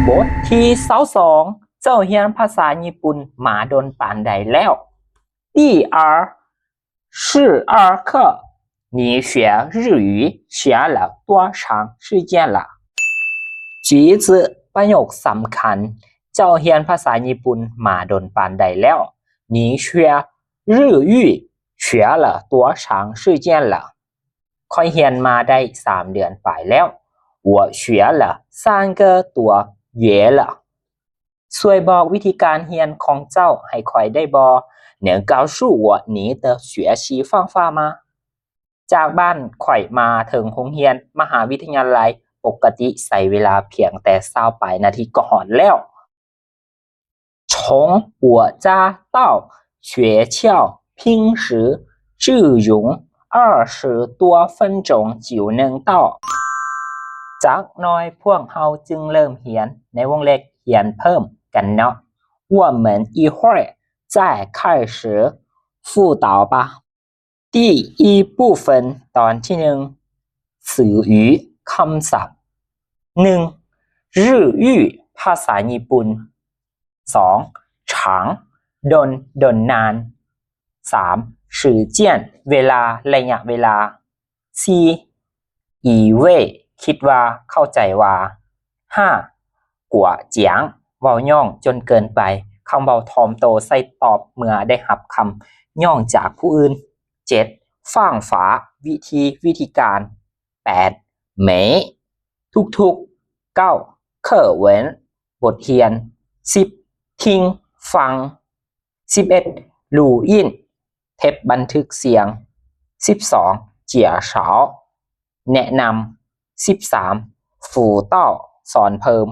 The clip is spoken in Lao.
ບົດທີຊາວສອງ ເຈົ້າຮຽນພາສາຍີ່ປຸ່ນມາດົນປານໃດແລ້ວ? 第二，十二课，你学日语学了多长时间了？句子 ປະໂຫຍກສຳຄັນ ເຈົ້າຮຽນພາສາຍີ່ປຸ່ນມາດົນປານໃດແລ້ວ? 你学日语学了多长时间了？ ຂ້ອຍຮຽນມາໄດ້ສາມເດືອນປາຍແລ້ວ. 我学了三个多月了。 ຊ່ວຍບອກວິທີການຮຽນຂອງເຈົ້າໃຫ້ຂ້ອຍໄດ້ບໍ່? 能告诉我你的学习方法吗？ ຈາກບ້ານຂ້ອຍມາເຖິງໂຮງຮຽນມະຫາວິທະຍາໄລ ປົກກະຕິໃຊ້ເວລາພຽງແຕ່ຊາວປາຍນາທີກໍຮອດແລ້ວ. 从我家到学校平时只用二十多分钟就能到。 ຈັກໜ້ອຍພວກເຮົາຈຶ່ງເລີ່ມຮຽນ ໃນວົງເລັບ ຮຽນເພີ່ມກັນເນາະ. 我们一会儿再开始辅导吧。 第一部分 ຕອນທີໜຶ່ງ 词语 ຄຳສັບ. ໜຶ່ງ 日语 ພາສາຍີ່ປຸ່ນ. ສອງ 长 ດົນ ດົນນານ. ສາມ 时间 ເວລາ ໄລຍະເວລາ. ສີ່ 以为 ຄິດວ່າ ເຂົ້າໃຈວ່າ. ຫ້າ 过奖 ເວົ້າຍ້ອງຈົນເກີນໄປ. ຄຳເວົ້າຖ່ອມໂຕໃຊ້ຕອບເມື່ອໄດ້ຮັບຄຳຍ້ອງຈາກຜູ້ອື່ນ. ເຈັດ 方法 ວິທີ ວິທີການ. ແປດ 每 ທຸກໆ. ເກົ້າ 课文 ບົດຮຽນ. ສິບ 听 ຟັງ. ສິບເອັດ 录音 ເທັບບັນທຶກສຽງ. ສິບສອງ 介绍 ແນະນຳ. ສິບສາມ 辅导 ສອນເພີ່ມ.